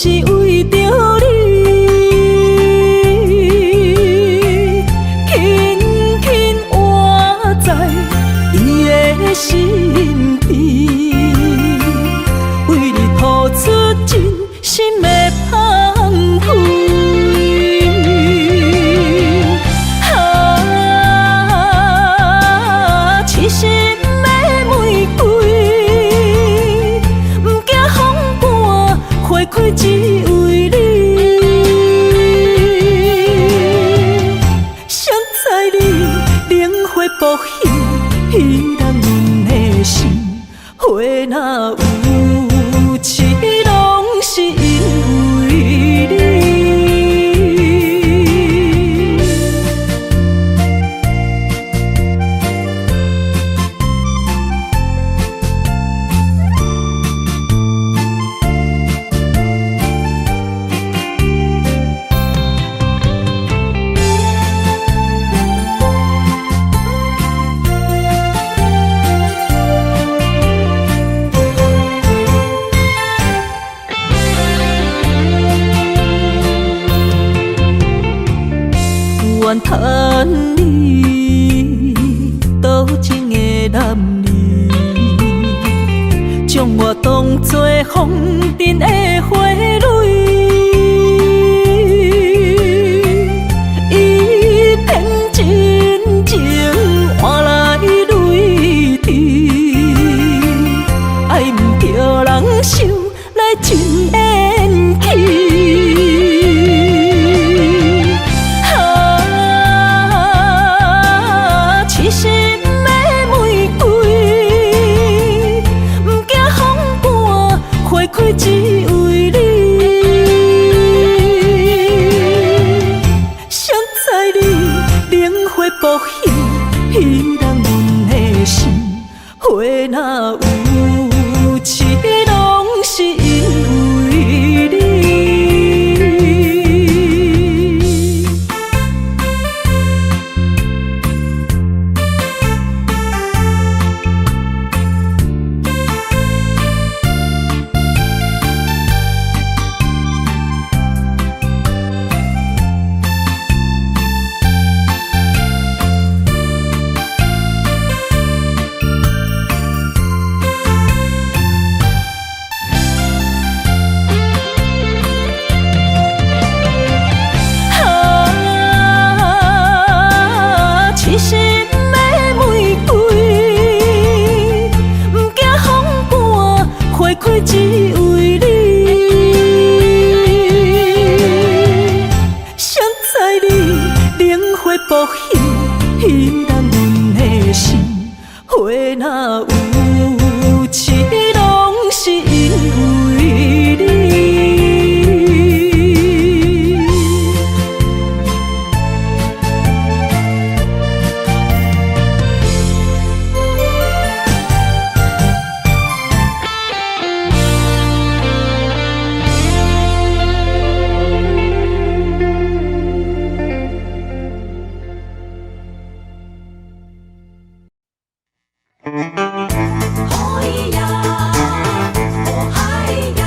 是為著你，輕輕活在伊的身邊，為你吐出真心的芳菲。啊，痴心的玫瑰，毋驚風寒，花開只為你。誰知你靈花薄幸，彼人阮的心，花若有痴，攏是因為你。怨嘆你多情的男兒，將我當作風塵的花蕊，伊騙真情換來淚滴，愛毋著人想來真緣起。啊，痴心的玫瑰，毋驚風寒，花開只為你。誰知你靈花薄幸，彼人阮的心，花若有痴，攏是因為你。啊，痴心的玫瑰，毋驚風寒，花開只為你。誰知你靈花薄幸，彼人阮的心，花若有痴，攏是因為你。嗨呀，哦嗨呀，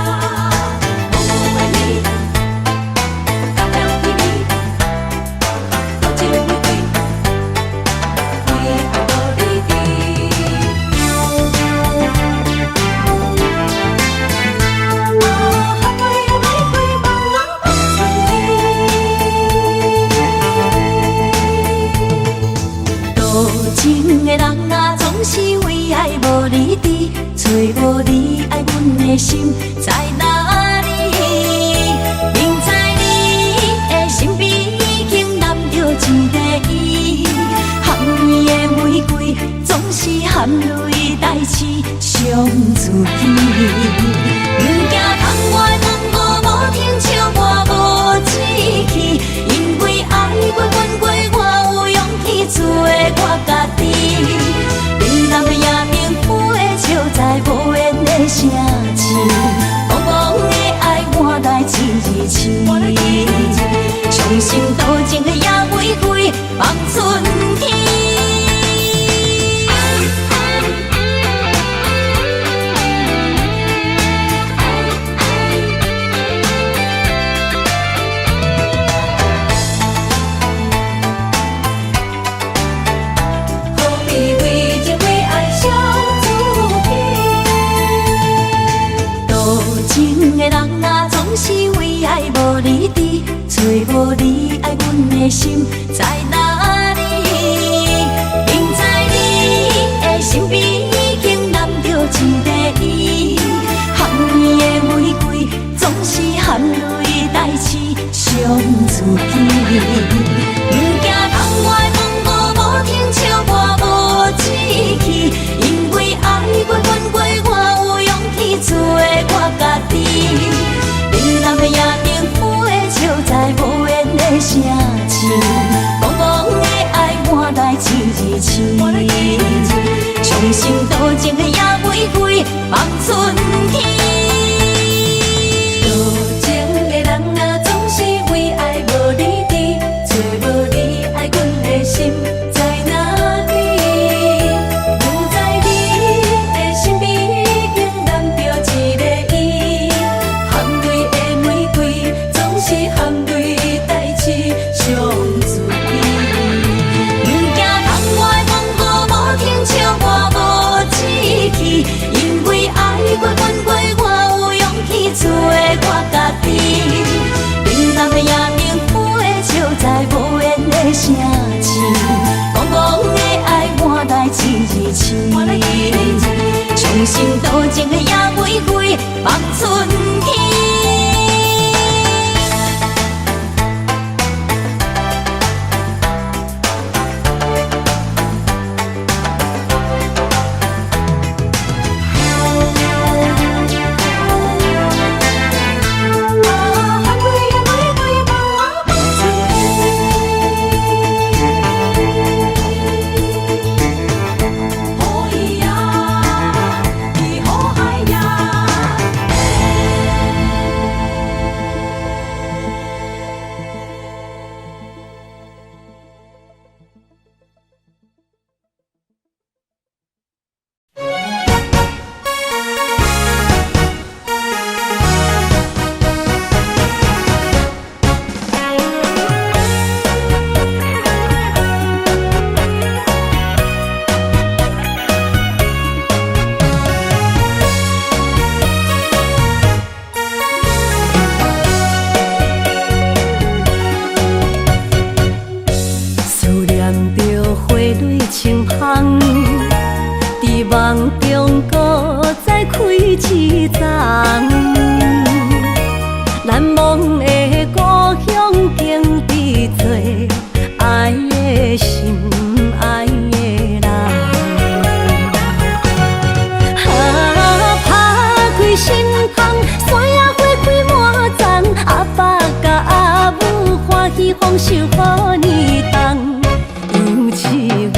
无为你，甲了彼你，多情玫瑰，为爱无你伫。啊，花开啊玫瑰，放啊放春天。多情的人啊，總是為愛無理智，揣無你愛阮的心在哪裡？明知你的身邊已經攬著一个伊，含淚的玫瑰總是含淚代志傷自己。毋驚窗外風雨無停，笑我無志氣，因為愛過恨過，我有勇氣做我家己。冷淡的夜燈飛笑在無緣的城市，茫茫的愛換來一日痴，傷心多情的野玫瑰放春天。的心在哪里？明知你的身邊已經攬著一个伊，含甜的玫瑰總是含淚代志傷自己。毋驚窗外風雨無停，笑我無志氣，因為愛過恨過，我有勇氣做我家己。嶺南的夜燈花笑在無緣的城市，茫茫的愛換來一日痴，傷心多情的野玫瑰望春天。多情的人啊，總是為愛無理智，找無你愛阮的心在哪裡？明知你的身邊已經攬著一个伊，含淚的玫瑰總是含淚代志傷自己。毋驚窗外風雨無停，笑我無志氣，因為愛過恨過，我有勇氣做我家己。嶺南的夜燈花笑在無緣的城市，茫茫的愛換來一日痴，傷心多情的野玫瑰望春天。啊，含淚的玫瑰望春天。哦咿呀，咿吼嗨呀。思念著花蕊清芳，佇夢中閣再開一叢。難忘的故鄉景致多，愛的心，愛的人。啊，拍開心窗，山野花開滿叢，阿爸佮阿母歡喜豐收予年冬。尤其阮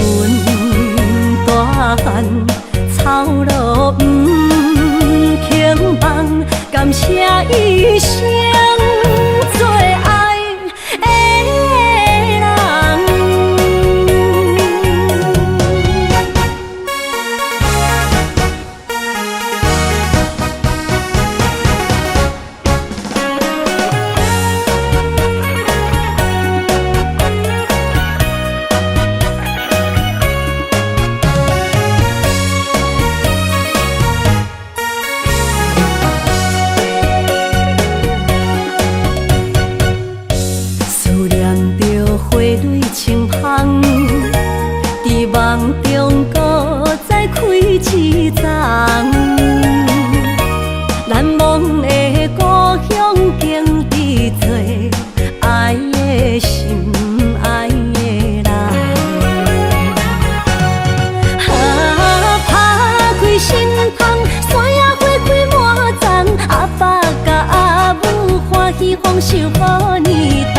大漢，操勞毋肯放，感謝一生最愛的人。思念著花蕊清芳，佇夢中閣再開一叢。難忘的故鄉景致多，愛的心，愛的人。啊，拍開心窗，山野花開滿叢，阿爸佮阿母歡喜豐收予年冬。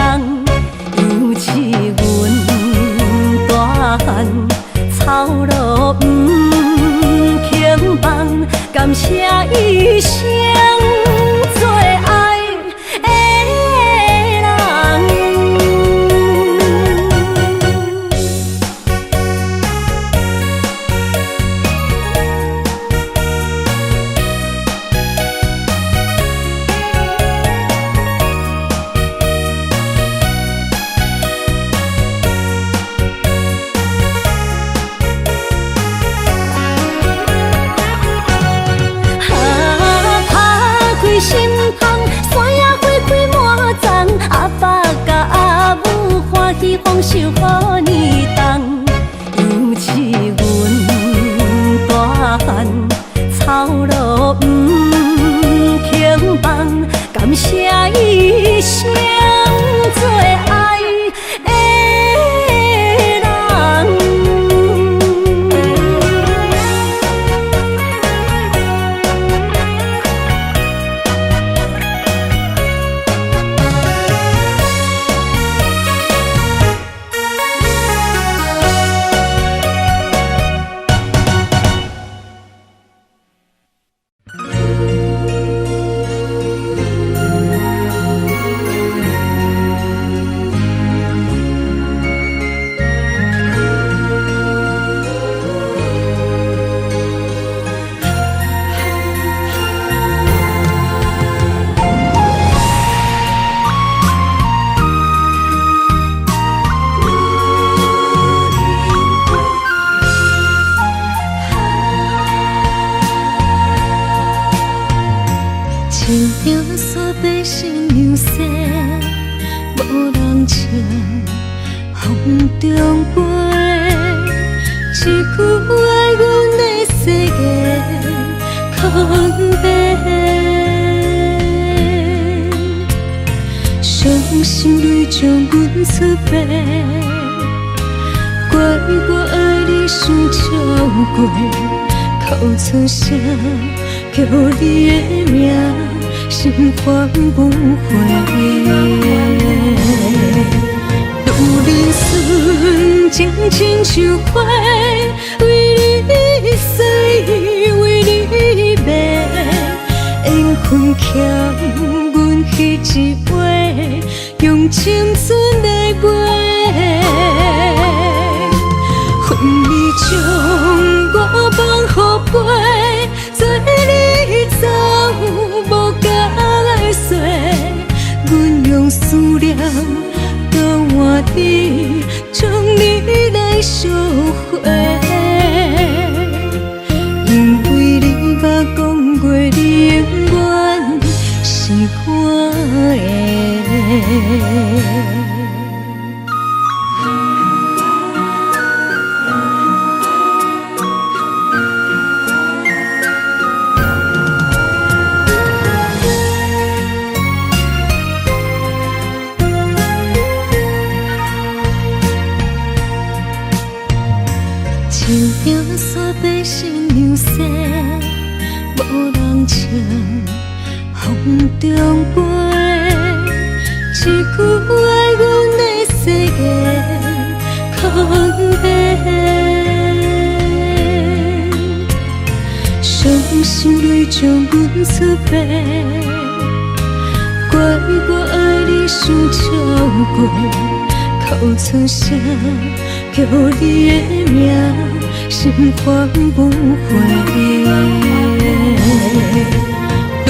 尤其阮大漢，操勞毋肯放，感謝一生最愛的人。啊，拍受予呢重，犹似阮大漢，操勞毋肯放，感謝伊生做愛的人。情长煞变新娘逝，無人唱，風中飛。一句愛阮的誓言空白，傷心淚將阮出賣，怪我愛你傷超過，哭出聲叫你的名，心煩不回。女人純情親像花，為你醉，為你迷，緣分欠阮彼一話，用青春來賣。恨你將我放予飛，做你走無解釋，阮用思念交換你，將你來贖回。因為你捌講過，你永遠是我的。情長煞變新娘逝，無人唱，風中飛。一句愛阮的誓言空白，傷心淚將阮出賣，怪我愛你傷超過，哭出聲叫你的名，心煩不回。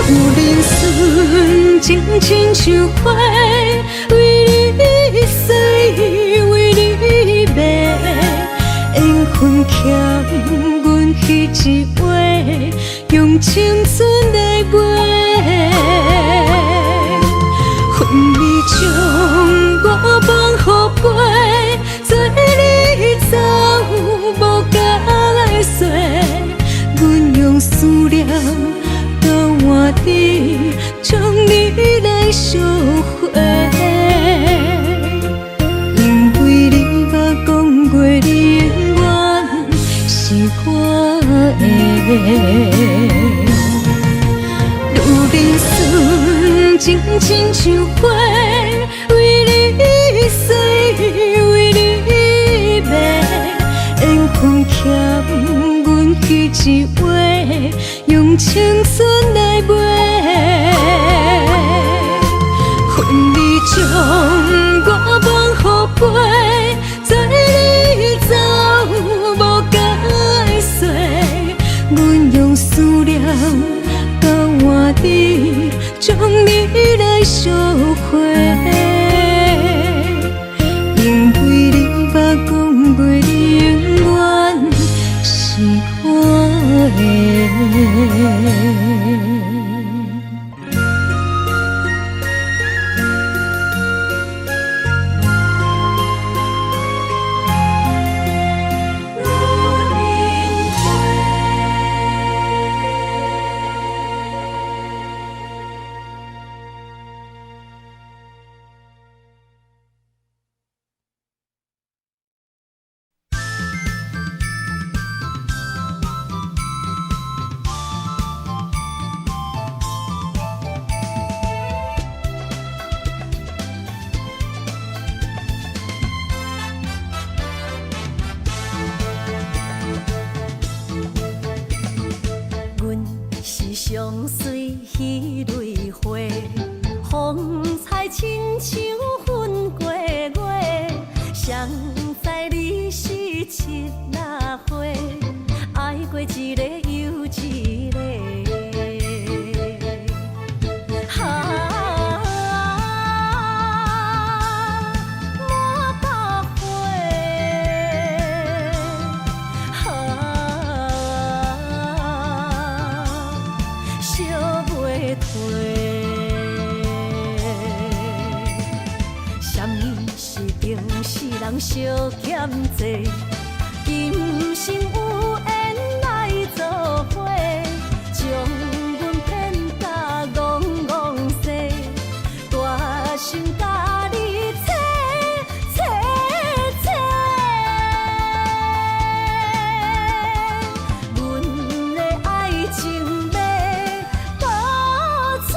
女人純情親像花，為你醉，為你迷，緣分欠阮彼一話，用青春來賣。恨你將我放予飛，做你走無解釋，阮用思念交換你，將你來贖回。因為你捌講過，你永遠是我的。女人純情親像花，為你醉，為你迷，緣分欠阮彼一話，用青春來賣。恨你將我放予飛，做你走無解釋，阮用思念交換你，將你來贖回。因為你捌講過，你永遠是我的。你是七仔花，愛過一个又一个。啊，滿腹花，啊，燒袂褪。啥物是情死人相欠債？今生有緣來做伙，將阮騙甲戇戇西，大心共你切切切。阮的愛情欲倒揣。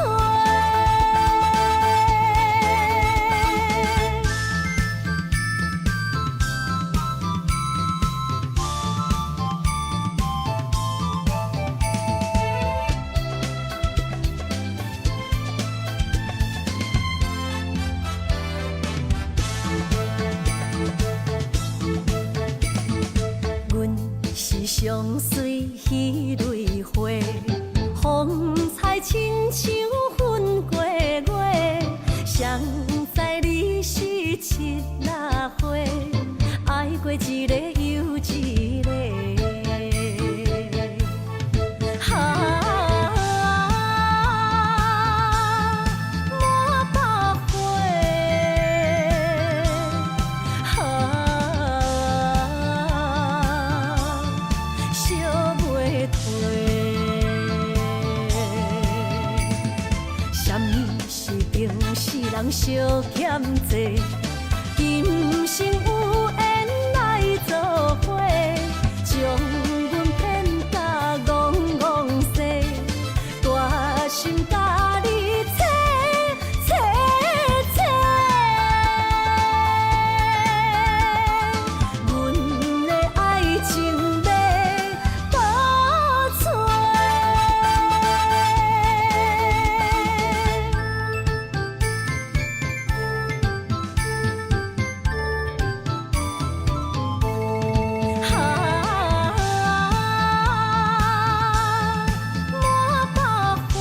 阮是上水彼蕊花，風采親像粉過月。誰知你是七仔花，愛過一个又一个。啊，滿腹花，啊，燒袂褪。啥物是情死人相欠債？今生有緣來做伙，將阮騙甲戇戇西，大心共你切切切。阮的愛情欲倒揣。啊，滿腹花，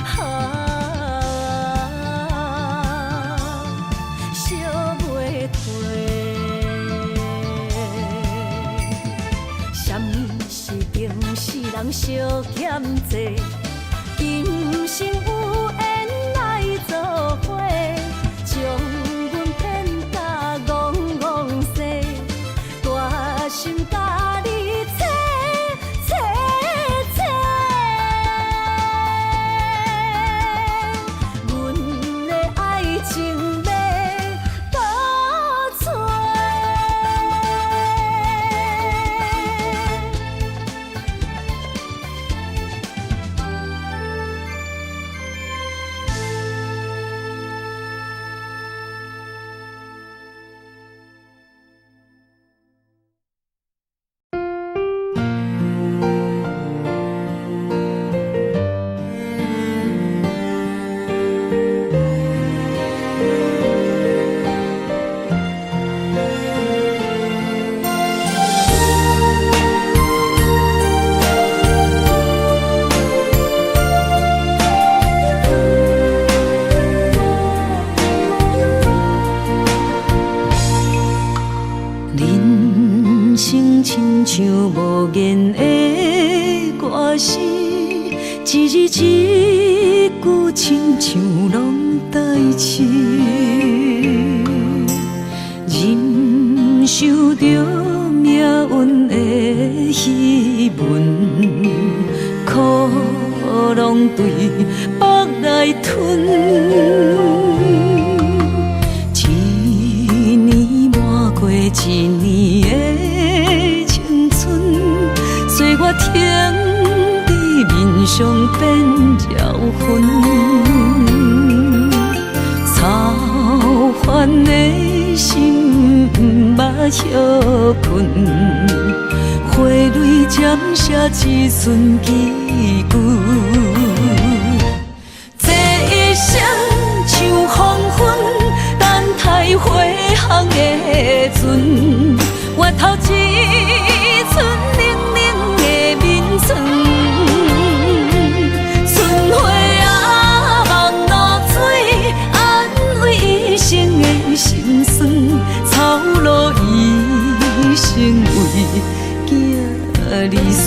啊，燒袂褪。啥物是情死人相欠債？今生有緣來做伙，將阮騙甲戇戇西，大心共你切切切。阮的愛情欲倒揣。人生親像無言的歌詞，一字一句親像攏台詞。忍受著命運的戲文，苦攏對腹內吞。一年瞞過一年的青春，歲月停佇面上變搖痕，操煩的心毋捌歇睏，花淚沾寫一寸祈求。這一生像黃昏，等待花花香的船，回頭一寸冷冷的面霜。春花啊，望露水，安慰一生的心酸。草露一生為囝兒孫。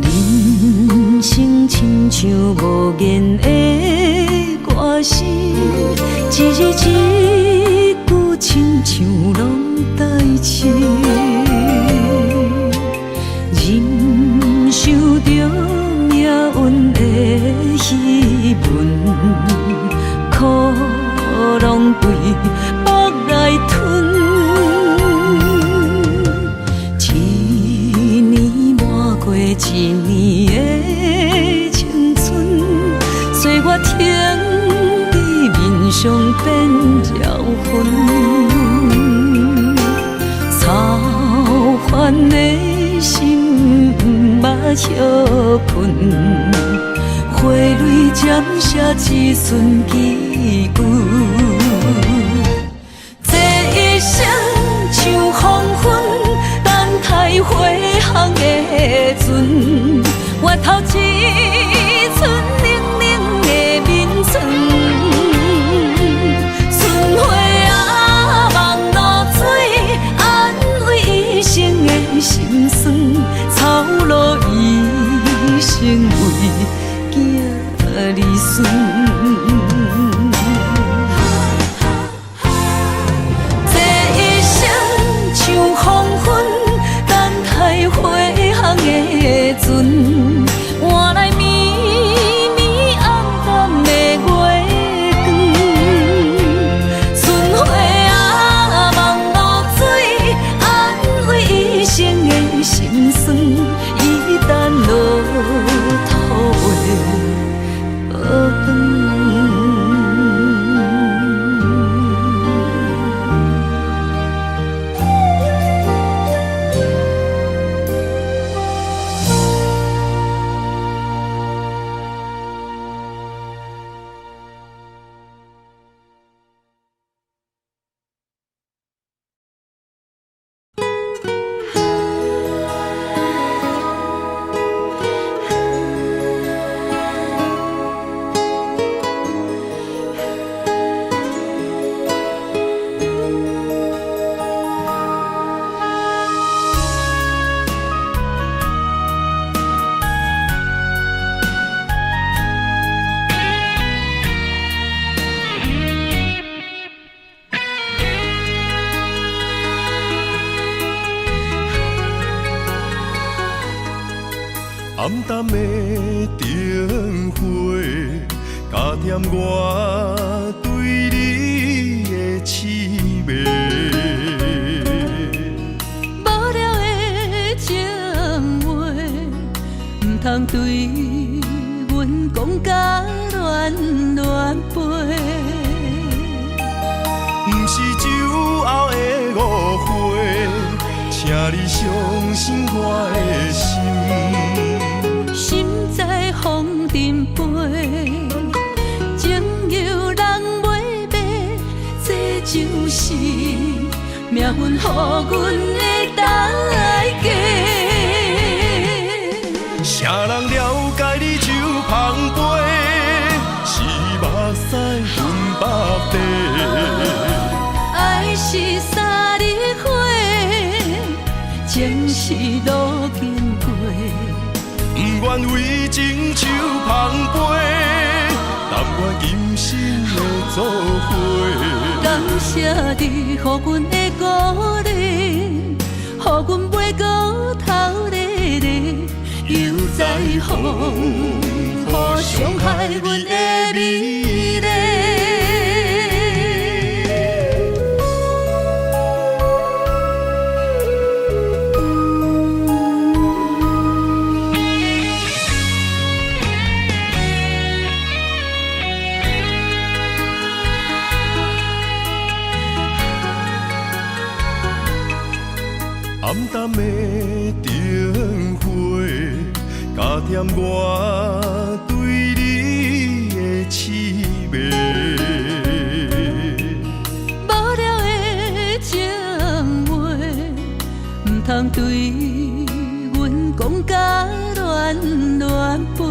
人生親像無言的歌詞，一字一句親像攏代誌。忍受著命運的戲文，苦攏對腹內吞。一年瞞過一年的青春，歲月停佇面上變了雲。操煩的心毋捌歇睏，花蕊占寫一寸祈求。這一生像黃昏，等待花香的船，回頭一寸冷冷的面霜。春花啊，望露水，安慰一生的心酸。草露一生為囝兒孫。這一生像黃昏，等待花香的船，換來暝暝暗淡的月光。春花啊，望露水，安慰一生的心酸。伊等落土的報轉。暗淡的燈火，加添我對你的痴迷。無聊的情話，毋通對阮講甲亂亂飛。毋是酒後的誤會，請你相信我的心。心在風塵飛，情由人袂賣，這就是命運予阮的代價。誰人了解你手捧杯，是目屎分腹地。愛是三日花，情是路經過。不願為情手捧杯，但願今生的做伙。感謝你予阮的鼓勵，予阮袂閣頭咧咧，又再風雨傷害阮的美麗。暗淡的灯火，加添我对你的痴迷。无聊的情话，毋通对阮讲甲乱乱飞。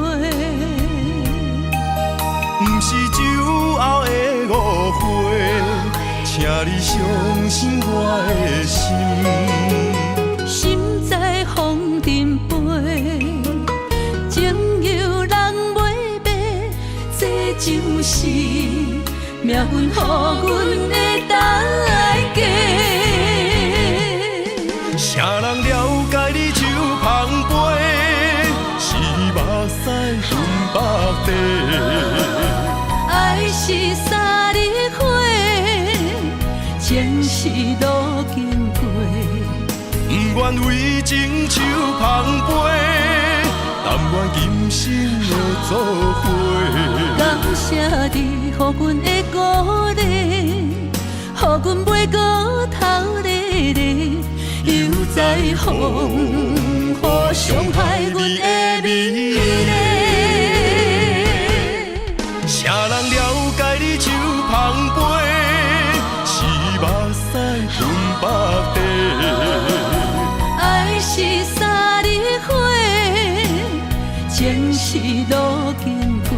毋是酒后的误会，请你相信我的心。心在风尘飞，情由人袂卖，这就是命运予阮的代价。谁人了解你手捧杯，是目屎吞腹地。爱是三日花，情是路经过。不愿为情手捧杯，但愿今生的做伙。感谢你予阮的鼓励，予阮袂阁头咧咧，犹在风雨伤害阮的美丽。谁人了解你手捧杯，是目屎吞腹地。爱是三日花，情是路经过。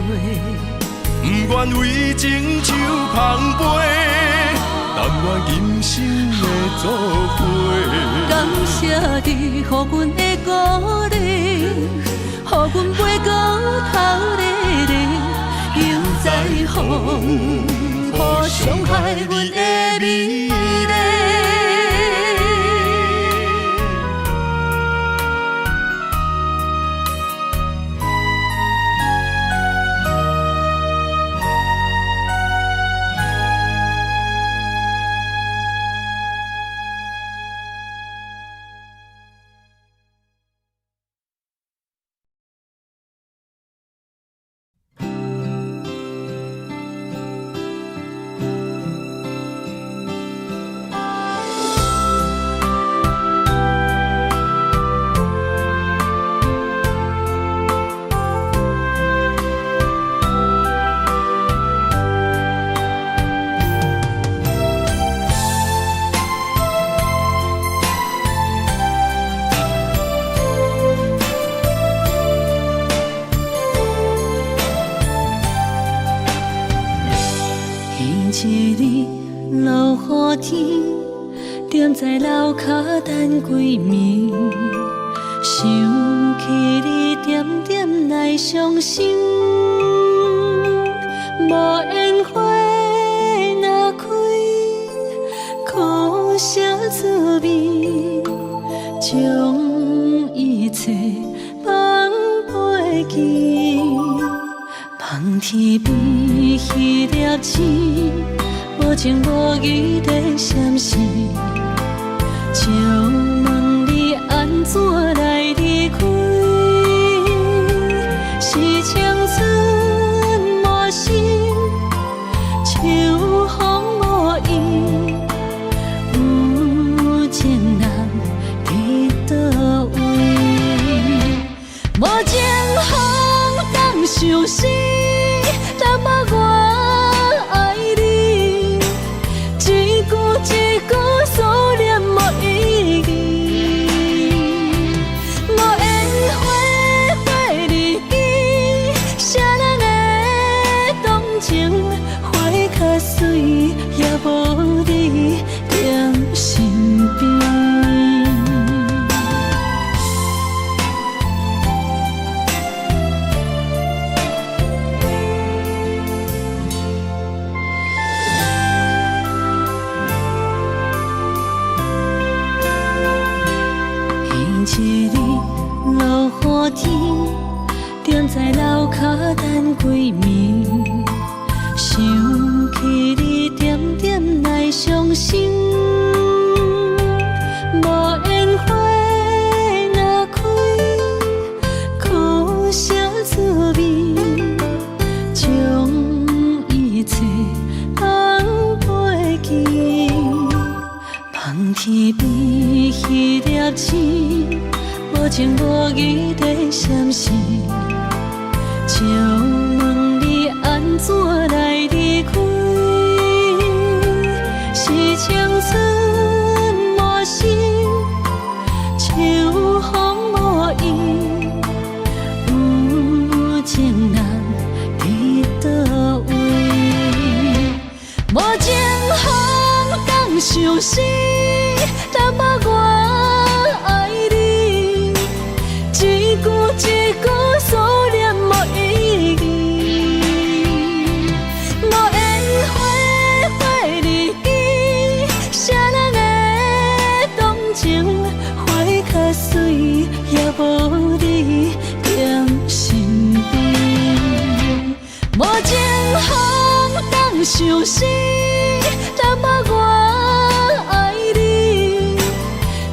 不愿为情手捧杯，但愿今生的做伙。感谢你予阮的鼓励，予阮袂阁头咧咧，犹在风雨伤害阮的美丽。彼一日落雨天，踮在楼跤等几暝，想起你点点来伤心。无言花若开，苦涩滋味，将一切放飞去。望天边彼粒星，无情无义地闪烁。借问你按怎来离开？是青春满身，秋风无意，有情人伫佗位？无情风当相思，淡薄我爱你，一句一句思念无意义。无言花花日记，谁人会动情？花较水，也无你踮身边。彼一日落雨天，踮在楼跤等几暝，想起你点点来伤心。无言花若开，苦涩滋味，将一切放飞去。望天天邊彼粒星，無情無義地閃失。請問你按怎來離開？是青春無心，秋風無意，有情人佇佗位？無情風當相思，淡薄我愛你，一句一句思念無意義，無緣花花離枝，誰人會動情？花較水，也無你踮身邊。無情風當相思，淡薄我愛你，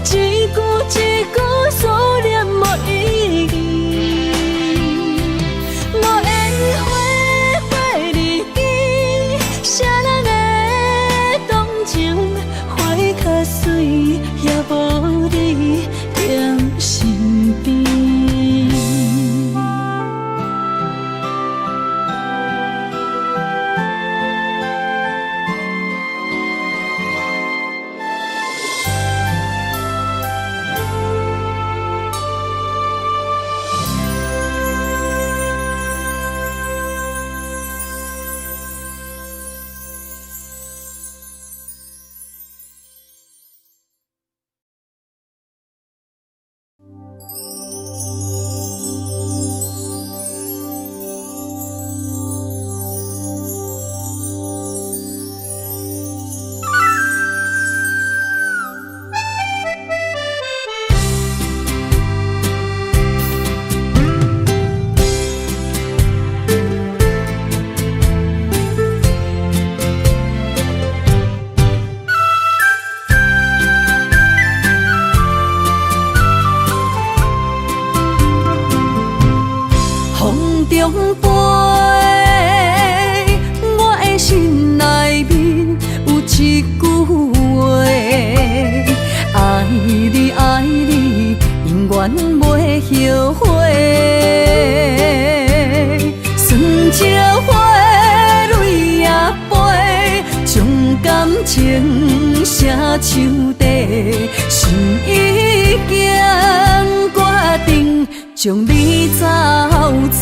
一句一句思念無意義，無緣花花離枝，誰人會動情？花較水，也無你踮身邊。風中飛，我的心內面有一句話：愛你愛你，永遠袂後悔。酸石花，淚也飛，將感情寫樹底，心已經決定將你走做。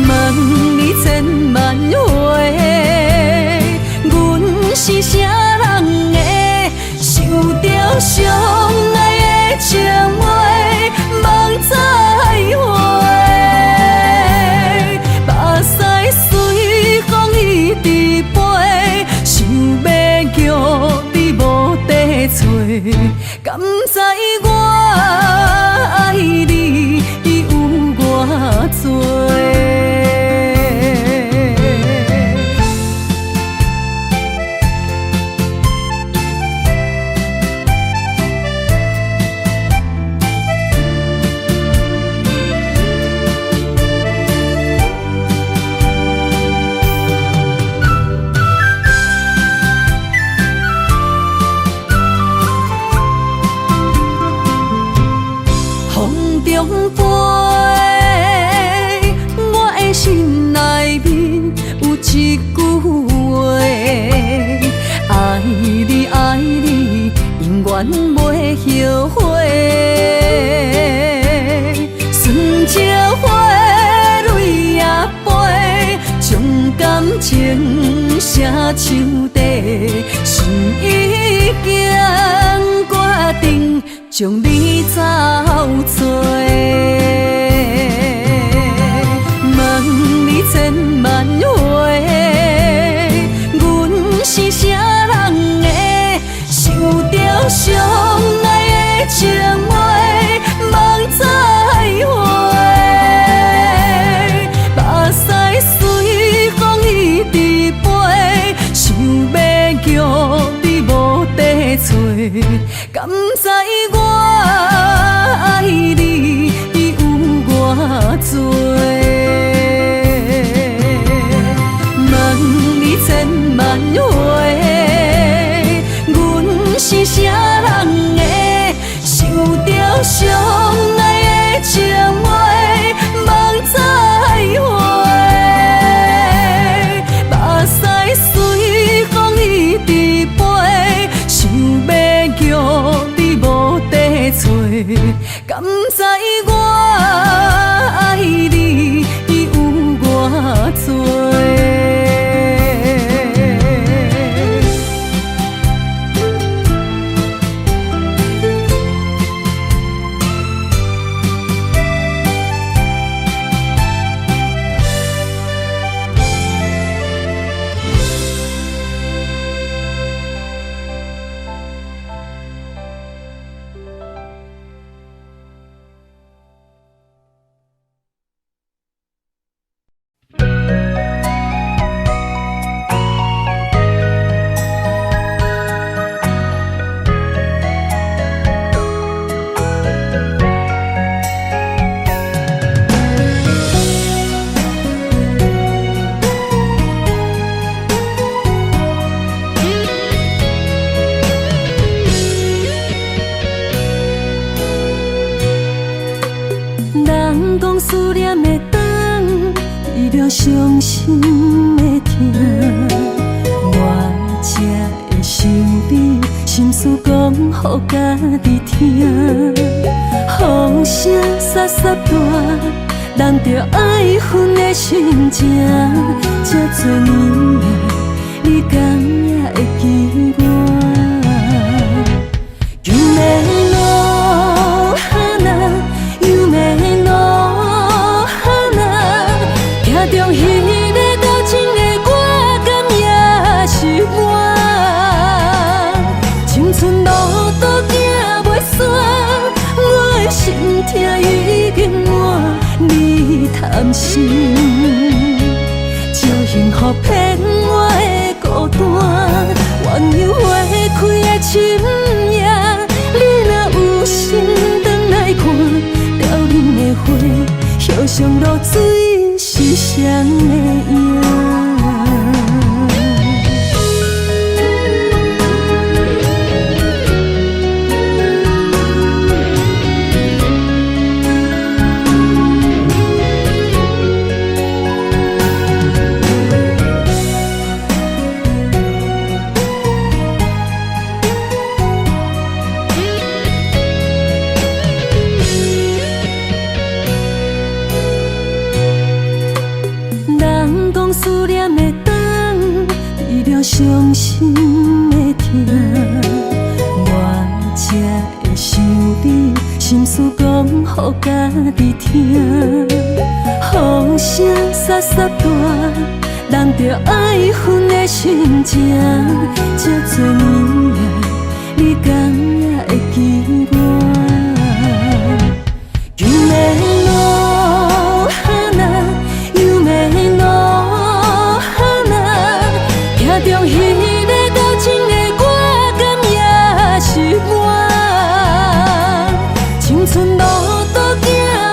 問你千萬回，阮是啥人的？想著相愛的情話，夢再回，目屎隨風一直飛，想欲叫你無得揣，敢知我愛你有偌濟？風中飛，我的心內面有一句話：愛你愛你，永遠袂後悔。酸石花，淚也飛，將感情寫樹底，心已經決定將你走做。問你千萬回，阮是啥人的？想著相愛的情話，夢再回，目屎隨風一直飛，想欲叫你無得揣，敢知我愛你有偌濟？問你千萬回。傷心的疼，我才會想你，心事講予家己聽。風聲沙沙大，人著愛恨的心情，這多年啊，你敢也會記我？夢の花，夢の花，行中彼个多情的我，敢也是我？青春路途行袂煞，我的心痛已經滿，你貪心，借幸福騙我的孤單，鸳鸯花開的深夜，你若有心轉來看，凋零的花，葉上露水是誰的影？人講思念會當治療傷心的疼，我才會想你，心事講予家己聽。風聲沙沙大，人著愛恨的心情，這多年啊，你敢也會記我？夢の花，夢の花，行中彼个多情的我，敢也是我？青春路途行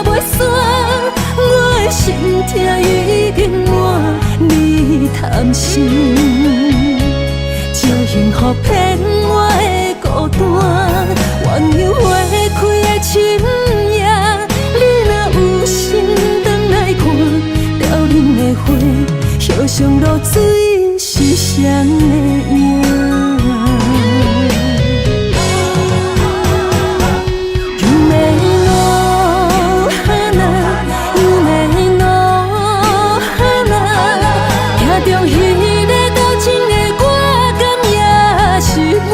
袂煞，我的心痛已經滿，你貪心，借幸福騙我的孤單，鸳鸯花開的深夜，你若有心轉來看，凋零的花，葉上露水是誰的影？夢の花，夢の花，行中彼个多情的我，敢也是我？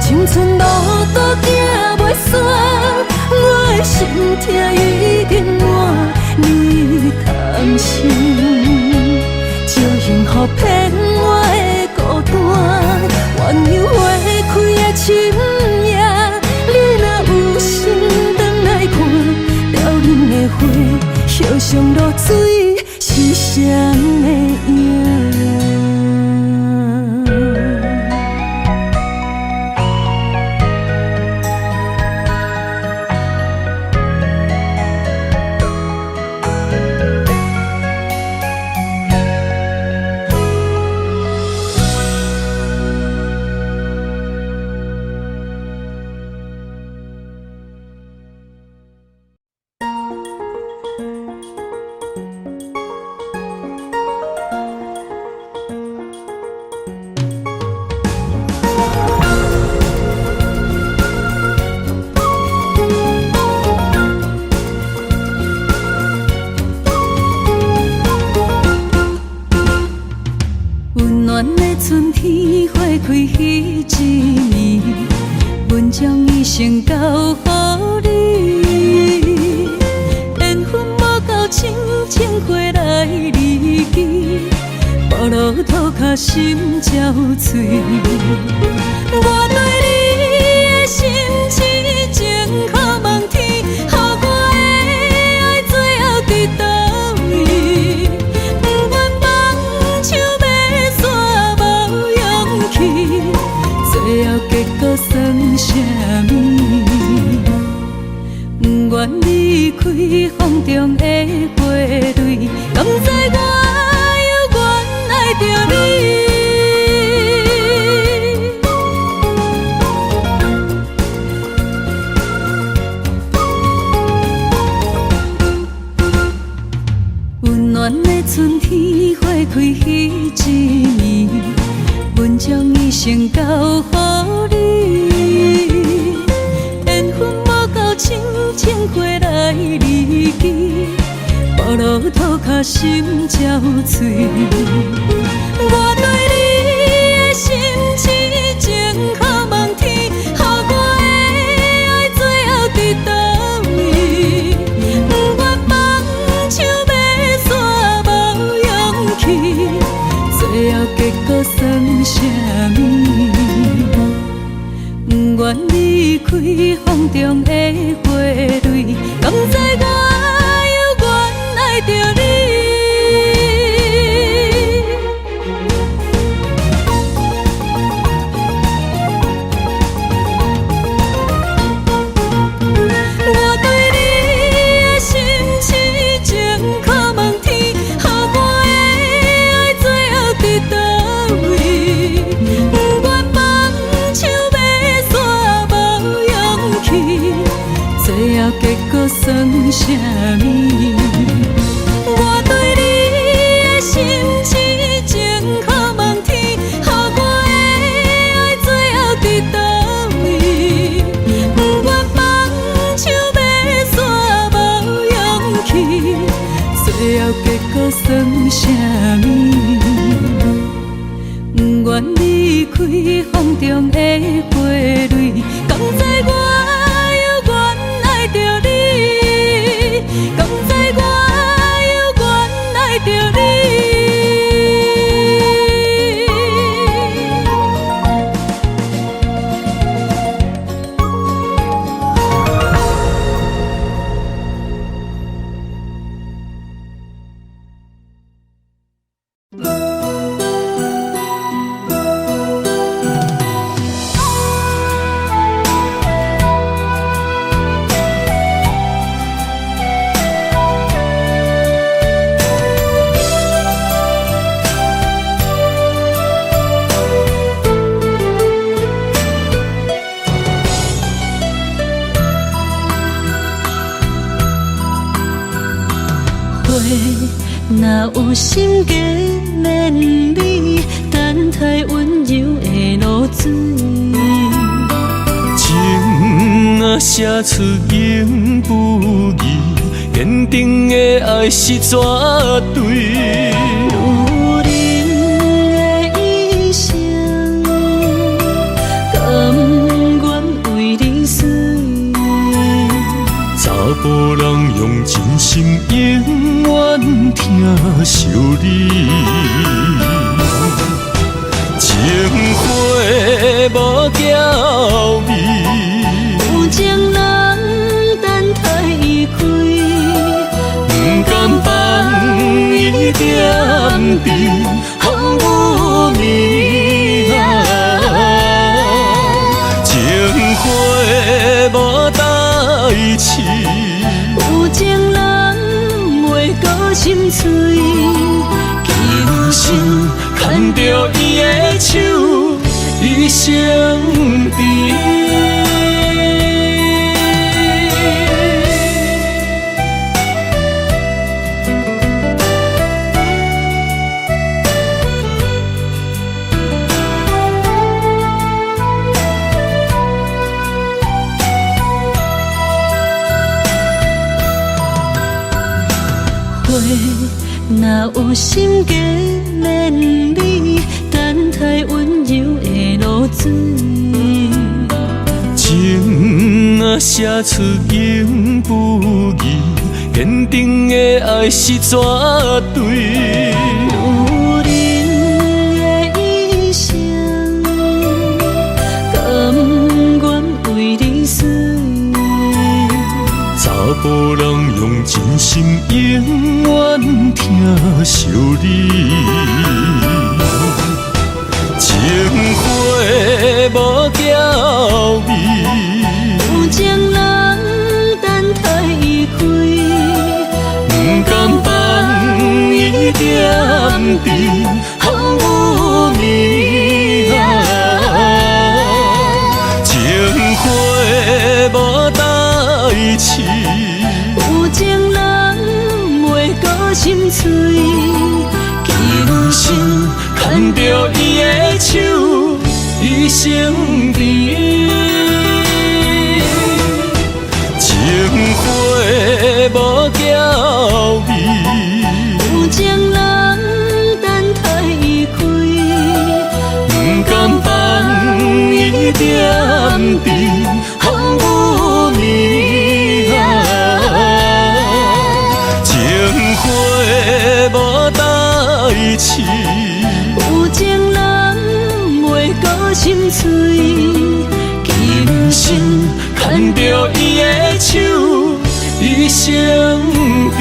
青春路途行袂煞，我的心痛已經滿，你貪心，借幸福騙我的孤單，鸳鸯花開的深夜，你若有心轉來看，凋零的花，葉上露水是誰的影？溫暖的春天，花開彼一暝，阮將一生交予你。緣分無夠深，情花來離奇，暴露塗跤心才有喙。我對你的心痴情可望天，予我的愛最後佇佗位？不願放手欲煞無勇氣，最後結果算啥物？不願離開風中的花蕊，敢知我猶原愛著你？情交予你。缘分無夠深，情花來離奇，暴露塗跤心憔悴。我對你的心痴情可望天，予我的愛最後佇佗位？不願放手欲散無勇氣，最後結果算啥物？不願離開風中的花蕊，敢知我猶原愛著你？我對你的心痴情可望天，予我的愛最後佇佗位？不願放手欲散無勇氣，最後結果算啥物？我對你的心痴情可望天，予我的愛最後佇佗位？不願放手欲散無勇氣，最後結果算啥物？不願離開風中的花蕊，敢知我猶原愛著你？敢知我猶原愛著你？花若有心加免美，等待溫柔的露水。情若寫出永不移，堅定的愛是絕對。女人的一生，甘願為你死。查埔人用真心永遠疼惜你。情花無嬌美，有情人等待伊開，不甘放伊踮伫風雨暝。情花無代志，有情人袂閣心碎。今生牽著伊的手，一生甜。花若有心加免美，等待溫柔的露水。情若寫出永不移，堅定的愛是絕對。女人的一生，甘願為你死。查埔人用真心永遠疼惜你。情花無嬌美，有情人等待伊開，不甘放伊踮伫風雨暝。情花無代志，有情人袂閣心碎。今生牽著伊的手，一生甜。情花無娇味，有情人等待伊開，毋甘放伊踮伫風雨暝。情花無代誌，有情人袂閣心碎，今生牽著伊的手，一生甜。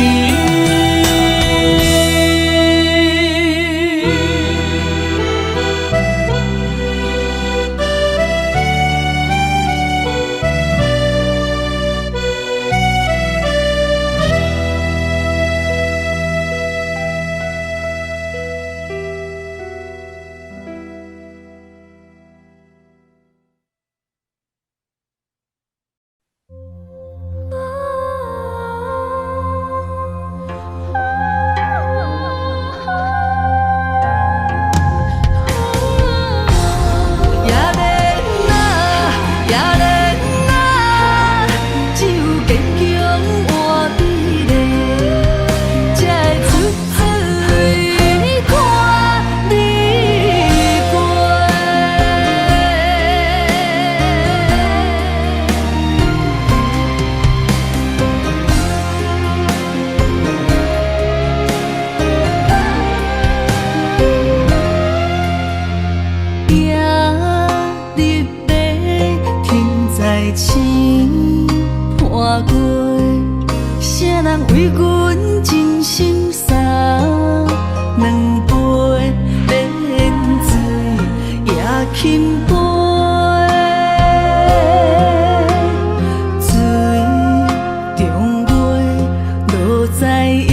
也免啊，也免啊，只有堅強換美麗，才會出水看你過。夜入暝，天在星伴月，啥人為阮真心送兩杯免醉也輕杯？水中月，落在野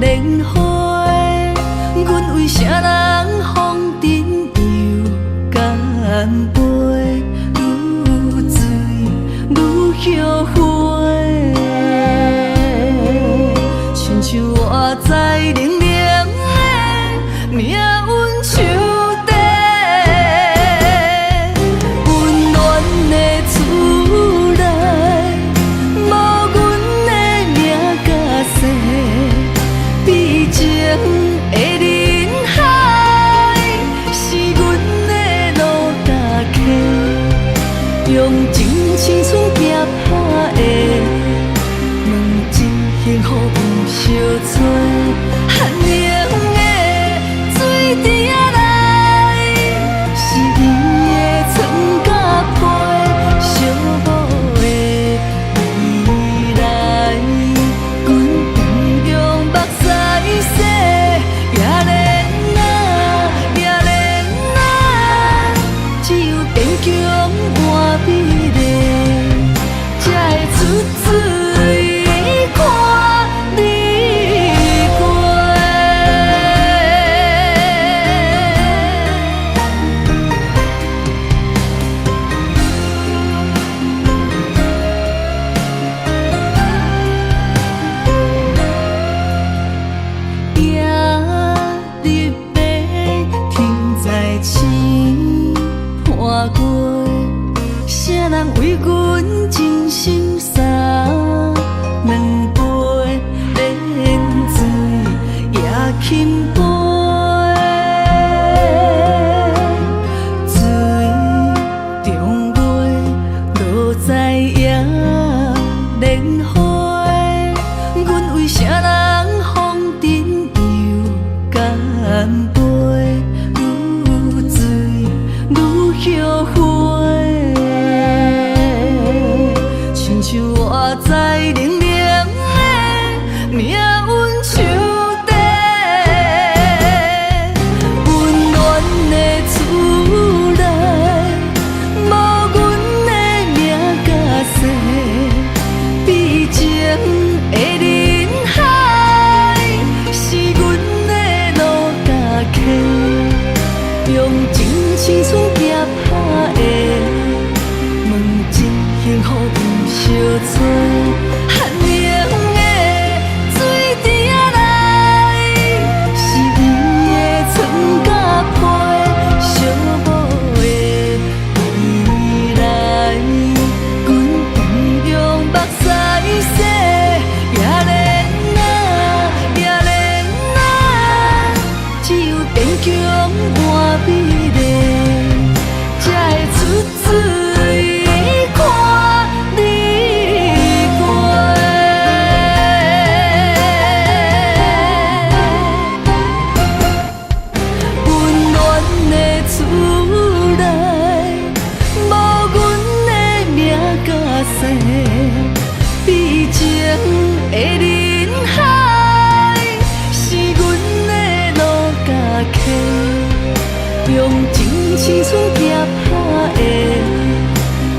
蓮花，阮為啥人風塵又乾杯？愈醉愈後悔，親像活在冷冷的命運樹底，溫暖的厝內，無阮的名佮姓，悲情的人海，是阮的路甲溪，用真青春拼打的，问真幸福毋相揣，寒冷的水池仔內，是伊的床佮被，寂寞的未來，阮不用目屎洗，也免啊，也免啊，只有堅強換美麗，才會出水看你過。夜入暝，天在星伴月，啥人為阮真心送兩杯免醉也輕杯？水中月，落在野蓮花，阮為啥人風塵又乾杯？愈醉愈後悔，用真青春拚拍的，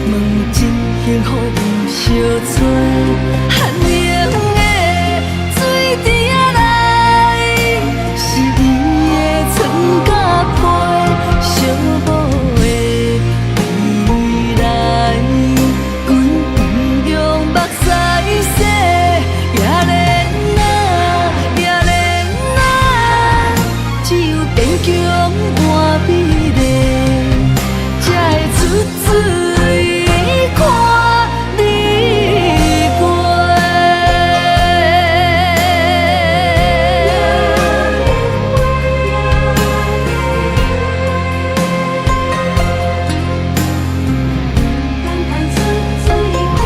问真幸福毋相揣，寒冷的水池仔內，是伊的床佮被，寂寞的未來，阮毋用目屎洗，也免啊，也免啊，只有堅強換美麗，才會出水看你過。等待出水看你過。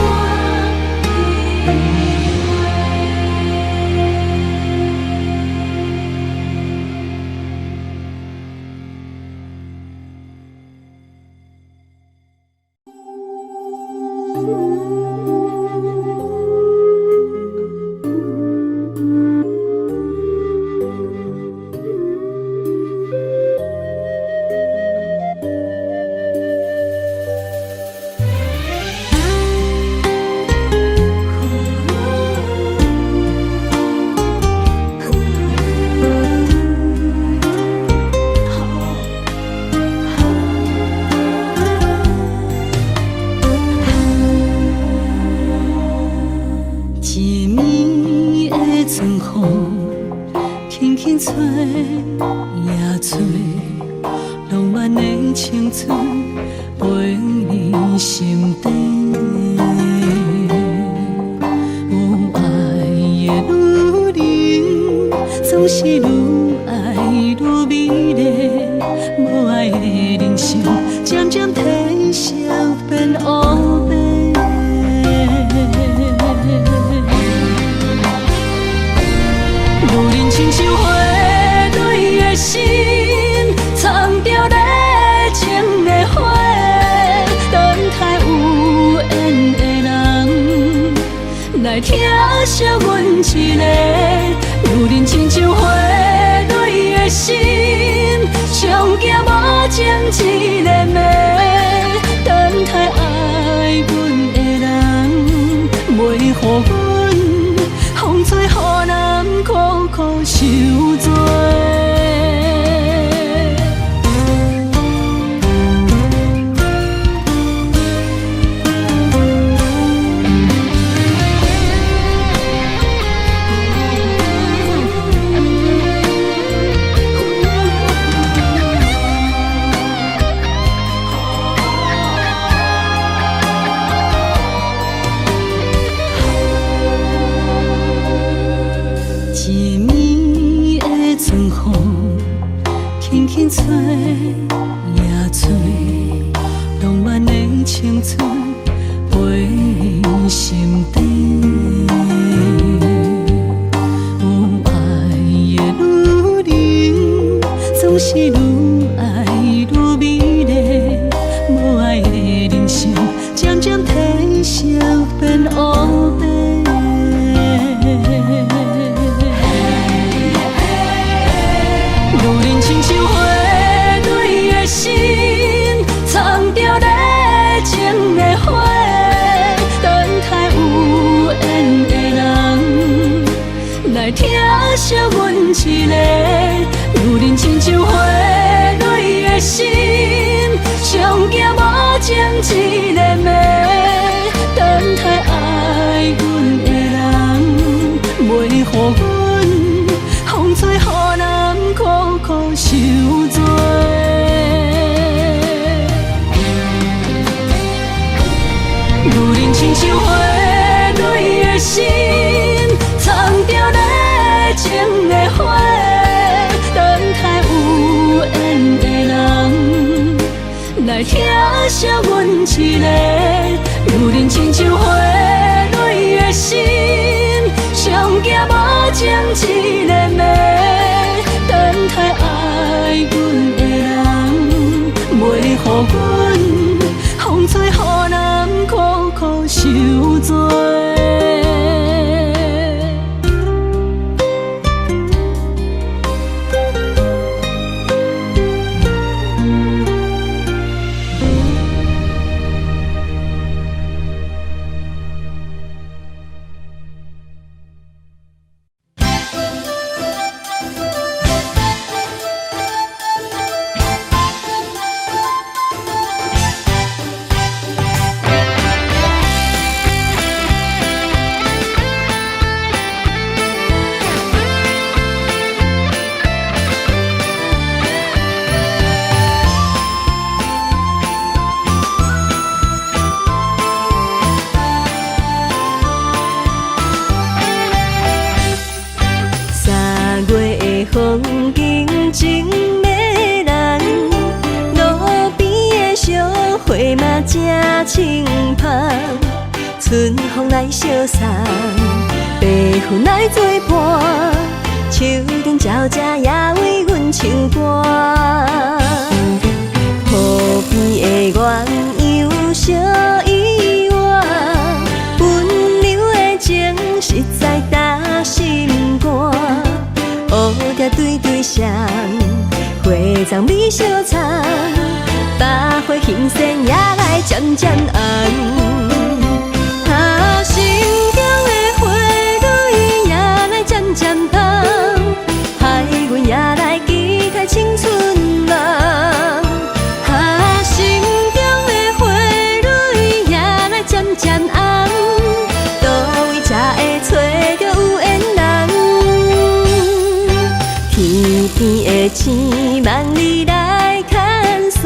一暝的春風，輕輕吹呀吹，浪漫的青春飛入心底。有愛的女人，總是愈愛愈美麗；無愛的人生，漸漸褪色變烏白。女人親像花蕊的心，藏著熱情的火，等待有緣的人來疼惜阮一个。女人親像花蕊的心，上驚無情一个暝，等待愛阮的人，袂予阮風吹雨淋苦苦受罪。一暝的春風，輕輕吹呀吹，浪漫的青春飛入心底。有愛的女人，總是愈愛愈美麗；無愛的人生，漸漸褪色變烏白。女人親像花蕊的心，藏著熱情的火，等待有緣的人來疼惜阮一個。女人親像花蕊的心，上驚無情一個暝，等待愛阮的人，袂予阮風吹雨淋苦苦受罪。女人親像花蕊的心，藏著熱情的火，等待有緣的人來疼惜阮一個。女人親像花蕊的心，上驚無情一個暝，等待愛阮的人，袂予阮風吹雨淋苦苦受罪。嘛正清芳，春風來相送，白雲來作伴，樹頂鳥隻也為阮唱歌。河邊的鴛鴦相依偎，溫柔的情實在打心肝。烏蝶對對雙，花叢美相摻，百花新鮮也來漸漸紅。啊，心中的花蕊也來漸漸芳，海阮也來期待青春夢。啊，心中的花蕊也來漸漸紅，佗位才會揣著有緣人？天邊的星，萬里來牽線，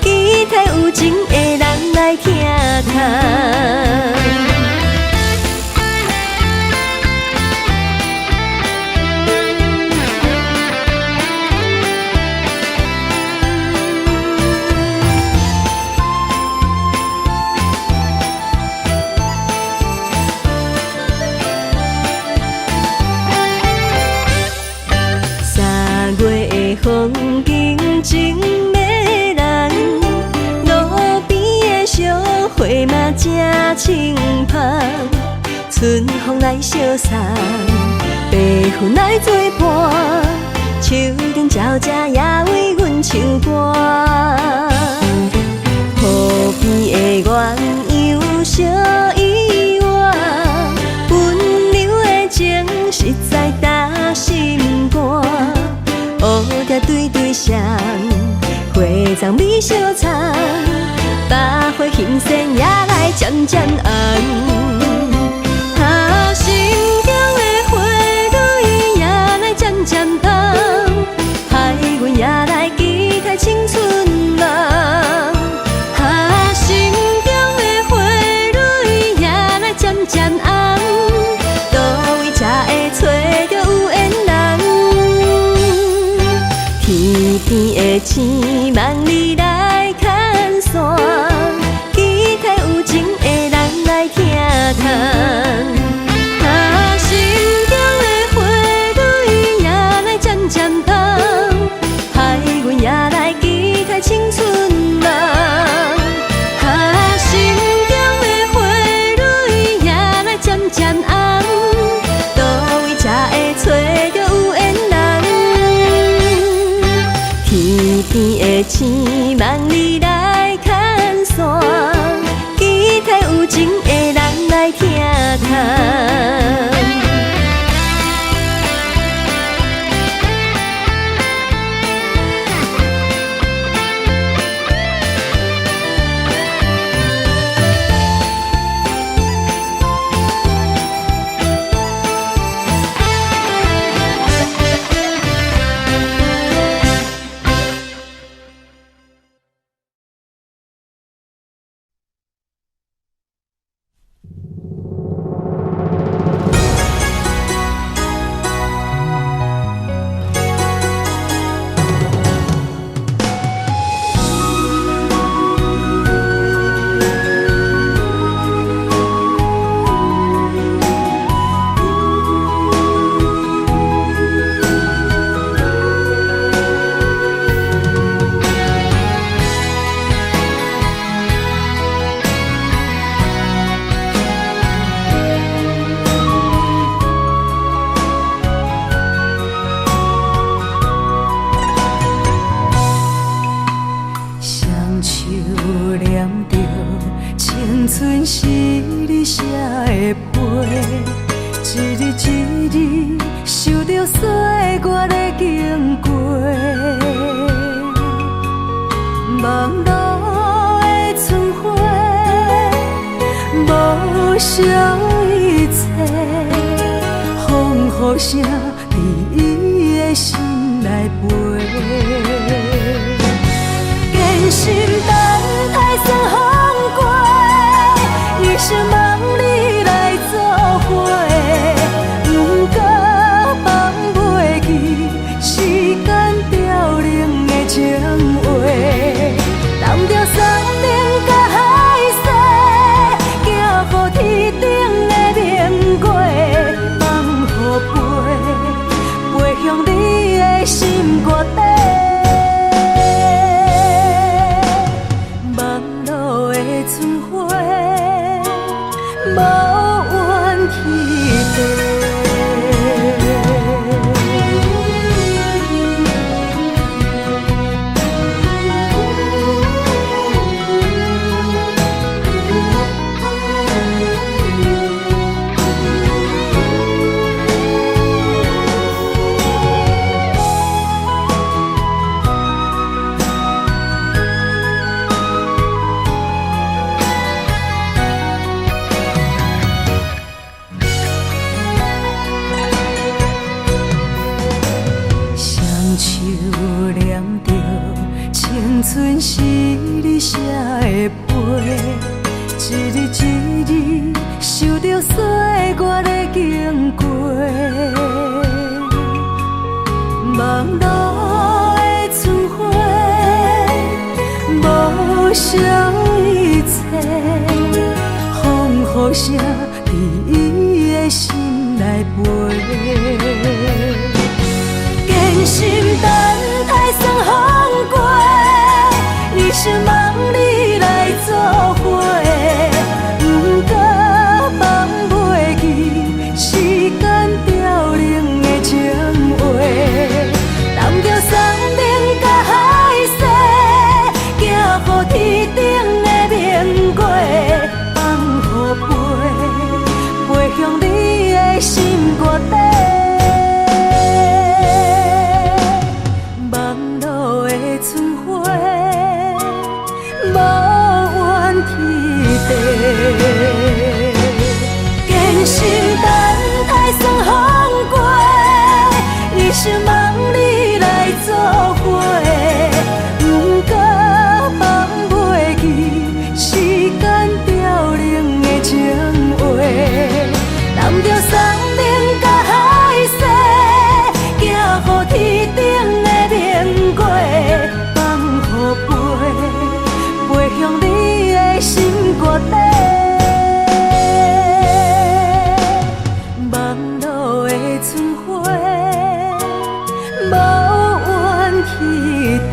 期待有情的人來疼疼。三月的風景真迷人，路邊的小花嘛正清芳，春風來相送，白雲來作伴，樹頂鳥隻也為阮唱歌。河邊的鴛鴦相依偎，溫柔的情實在打心肝。烏蝶對對雙，花叢美相摻，百花新鮮也來漸漸紅。啊，心中的花蕊也來漸漸芳，海阮也來期待青春夢。啊，心中的花蕊也來漸漸紅，佗位才會揣著有緣人？天邊的星，萬里來牽線，期待有情的人來疼疼。啊，心中的花蕊也來漸漸芳，海阮也來期待青春夢。啊，心中的花蕊也來漸漸紅，佗位才會揣著有緣人？天邊的星，萬里來牽線，期待有情的人來疼疼。双手念著青春是你寫的批，一字一字受著歲月的經過，網路的春花，無惜一切，風雨聲佇伊的心內飛。堅心等待算風過，一生望你來做伙，不過放袂記時間凋零的情話，當作送你春是你寫的批，一日一日受著歲月的經過。網路的春花，無相一切，風雨聲佇伊的心內飛。堅心等待霜風過，伊想望你來做伙，不過放袂記時間凋零的情話，擔著送命佮海誓，行予天頂的明月，放予飛，飛向你的心肝底。網路的春花，無怨天地。堅心等待霜風過，伊想望你來做伙，不過放袂記時間凋零的情話，擔著送命佮海誓，行予天頂的明月，放予飛，飛向你的心肝底。網路的春花，無怨天地。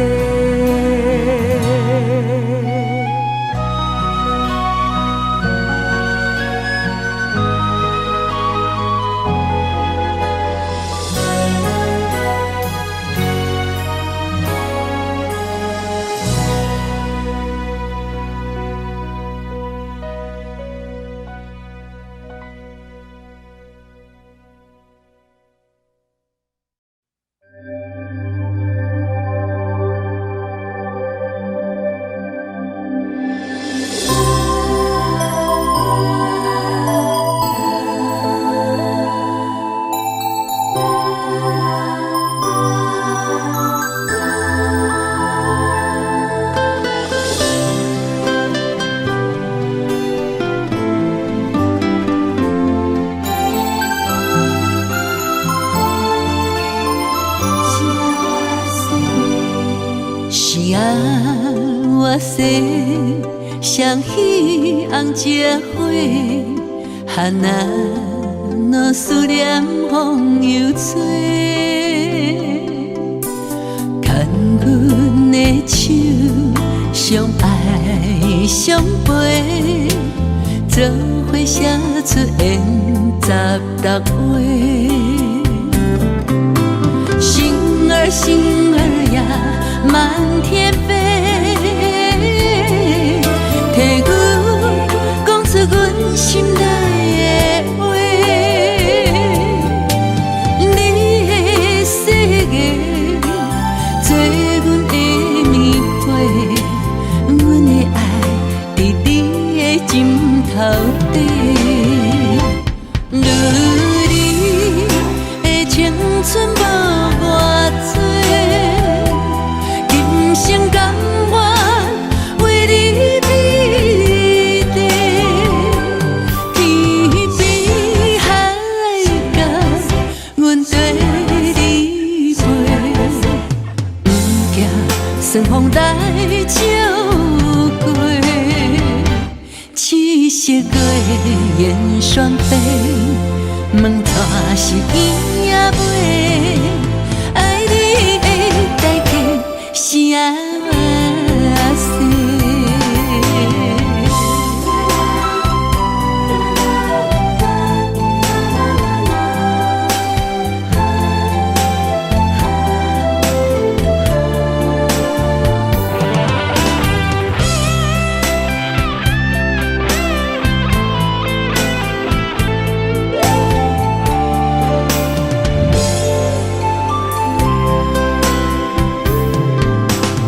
是啊，我说双喜红石花，哈那若思念风又吹，牵阮的手，相愛相陪，做伙寫出緣十六話。星兒星兒呀，滿天飛，替阮講出阮心內的話。你的誓言做阮的棉被，阮的愛佇你的枕頭底。女兒的青春無偌濟，今生甘願為你美麗。天邊海角，阮綴你飞，不驚霜風來照過。七色月燕雙飛，問怎是伊也袂？愛你的代價是阿西。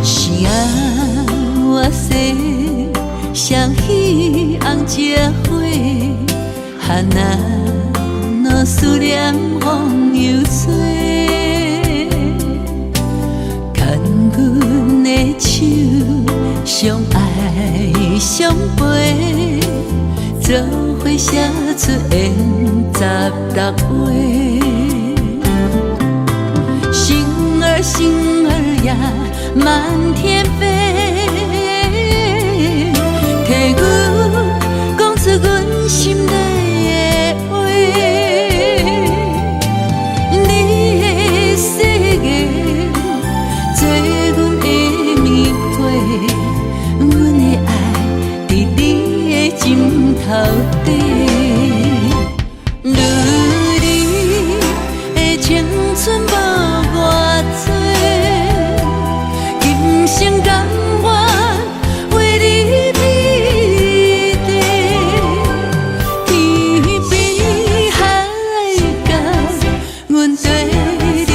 是啊，我說雙喜紅石花，哈那若思念風又吹，牽阮的的手，相愛相陪，做伙寫出緣16話。星兒星兒呀，滿天飛，替阮講出阮心內的話。你的誓言做阮的棉被，阮的愛佇你的枕頭底。女兒的青春無偌濟，今生甘願為你美麗。天邊海角，阮綴你飛，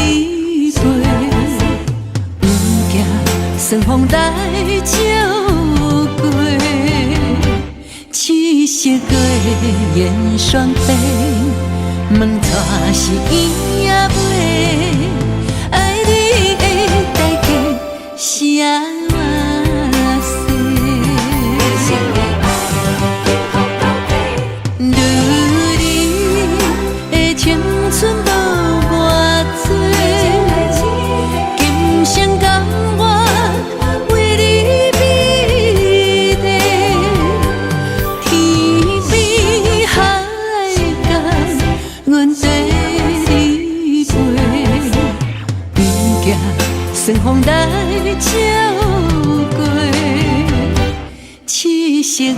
毋驚霜風來照過。七色月燕雙飛，問娶是圓仔尾，愛你的代價是按怎勢？女兒的青春無偌濟，今生甘願為你美麗。天邊海角，阮綴你飛，毋驚霜風來照過。七色月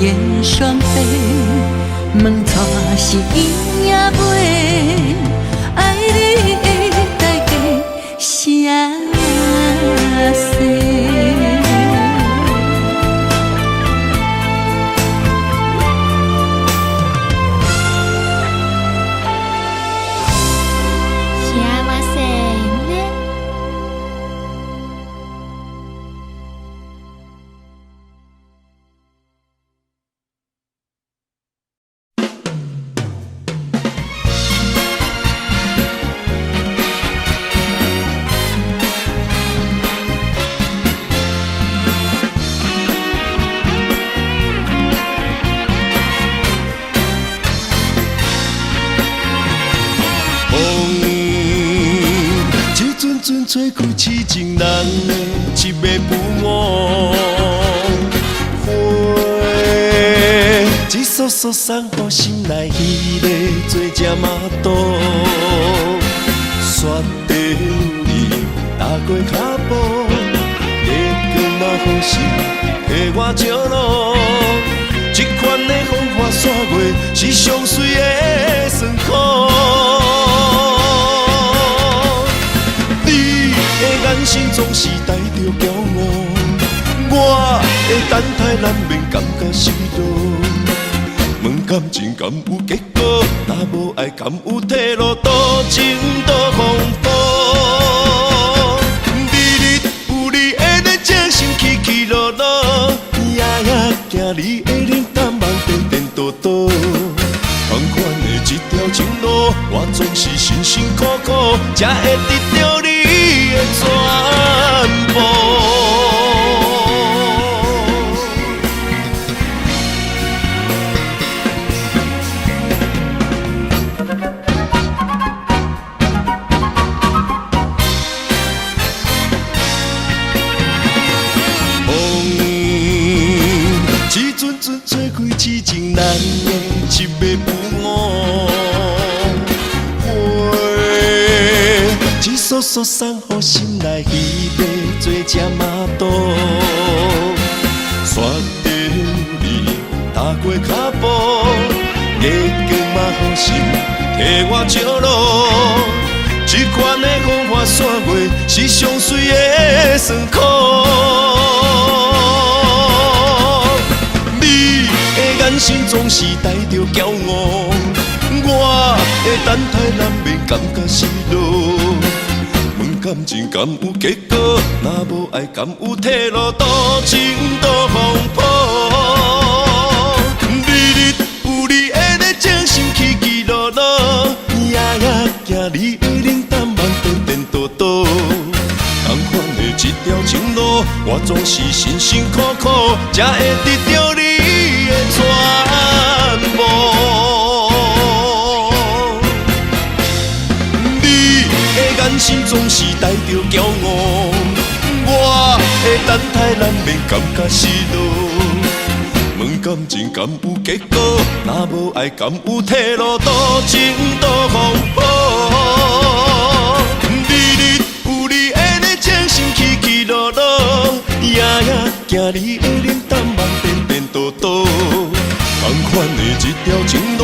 燕雙飛，問娶是圓仔尾，愛你的代價是按怎勢？幸せね。風一陣陣吹開痴情人的一个布偶，花一束束送予心內彼个做只媽肚，雪地有你踏過跤步，月光嘛予心替我照路。這款的風花雪月是上媠的酸苦。你的眼神總是帶著驕傲，我的等待難免感覺失落。問感情敢有結果？若無愛敢有退路？多情多風波。日日有你的熱情，心起起落落，夜夜行你的冷淡夢顛顛倒倒。同款的這條情路，我總是辛辛苦苦，才會得著你的全部。風一陣陣吹開痴情人的一个布偶，花一束束送予心內彼个做只媽肚，雪地有你踏過跤步，月光嘛予心替我照路。這款的風花雪月是上媠的酸苦。你的眼神總是帶著驕傲，我的等待難免感覺失落。問感情敢有結果？若無愛敢有退路？多情多風波。日日有你的熱情，心起起落落，夜夜行你的冷淡夢顛顛倒倒。同款的這條條情路，我總是辛辛苦苦，才會得著你的全部。你的眼神總是帶著驕傲，我的等待難免感覺失落。問感情敢有結果？若無愛敢有退路？多情多風波。日日有你的情深起起落落，夜夜驚你會冷淡夢顛顛倒倒。仝款的這條情路，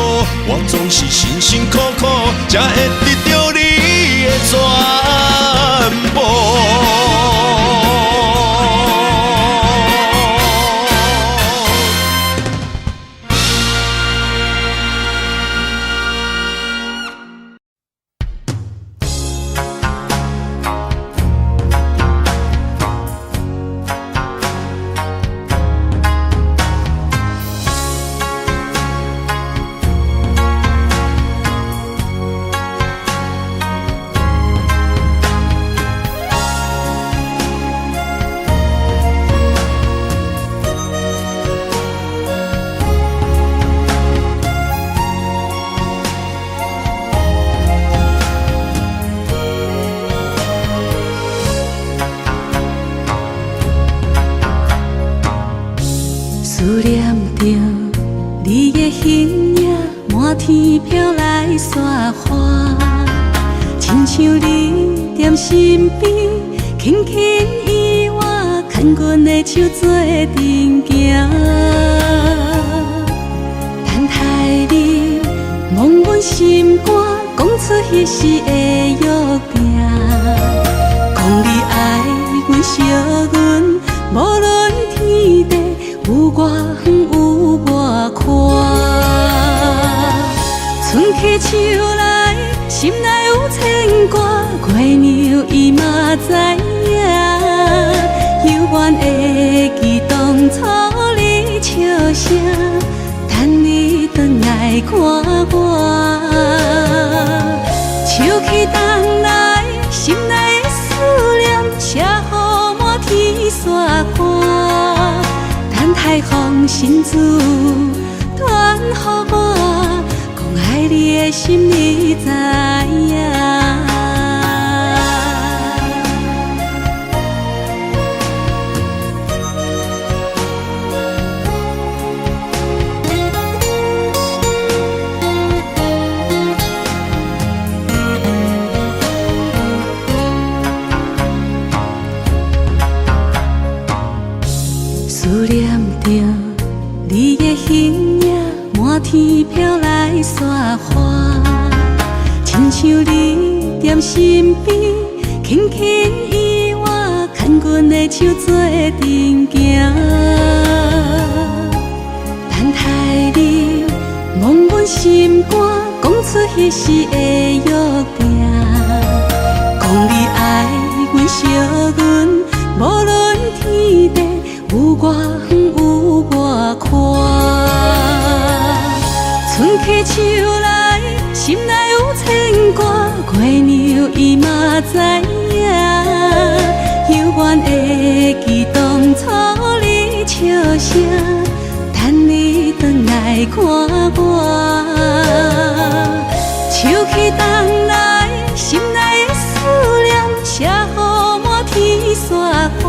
我總是辛辛苦苦，才會得著你的全部。思念著你的形影，滿天飄來雪花，親像你踮身邊，輕輕伊我牽阮的手做陣行。等待你摸阮心肝，講出彼時的約定，講你愛阮惜阮，無論天地有偌遠有偌寬。春去秋來，心內有牽掛，月娘伊嘛知影，猶原會記當初你笑聲，等你轉來看我。秋去冬來，心內的思念，寫予滿天雪花。等待風信子傳予我，講愛你的心你知影。思念著你的形影，滿天飄來雪花，親像你踮身邊，輕輕伊我牽阮的手做陣行。等待你摸阮心肝，講出彼時的約定，講你愛阮惜阮，無論天地有偌遠有偌寬。春去秋來，心內有牽掛，月娘伊嘛知影，猶原會記當初你笑聲，等你轉來看我。秋去冬來，心內的思念，寫予滿天雪花。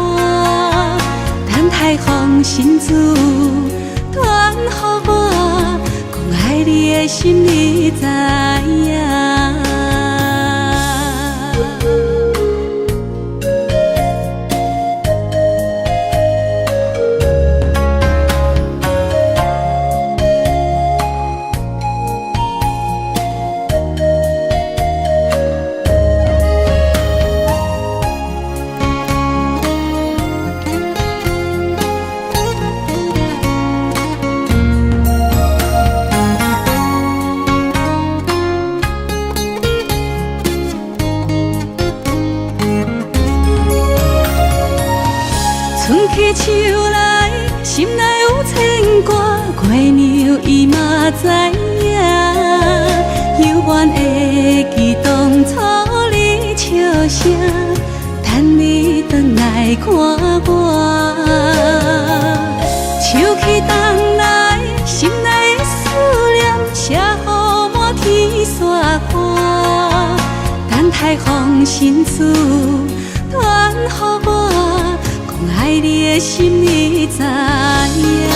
等待風信子傳予我，講愛你的心你知影。春去秋來，心內有牽掛，月娘伊嘛知影，猶原會記當初你笑聲，等你轉來來看我。手起東來，心內的思念，寫予滿天山寒。等待風信子傳予我，講愛你的心你知影。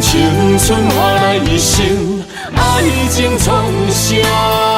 青春換來一生愛情創傷。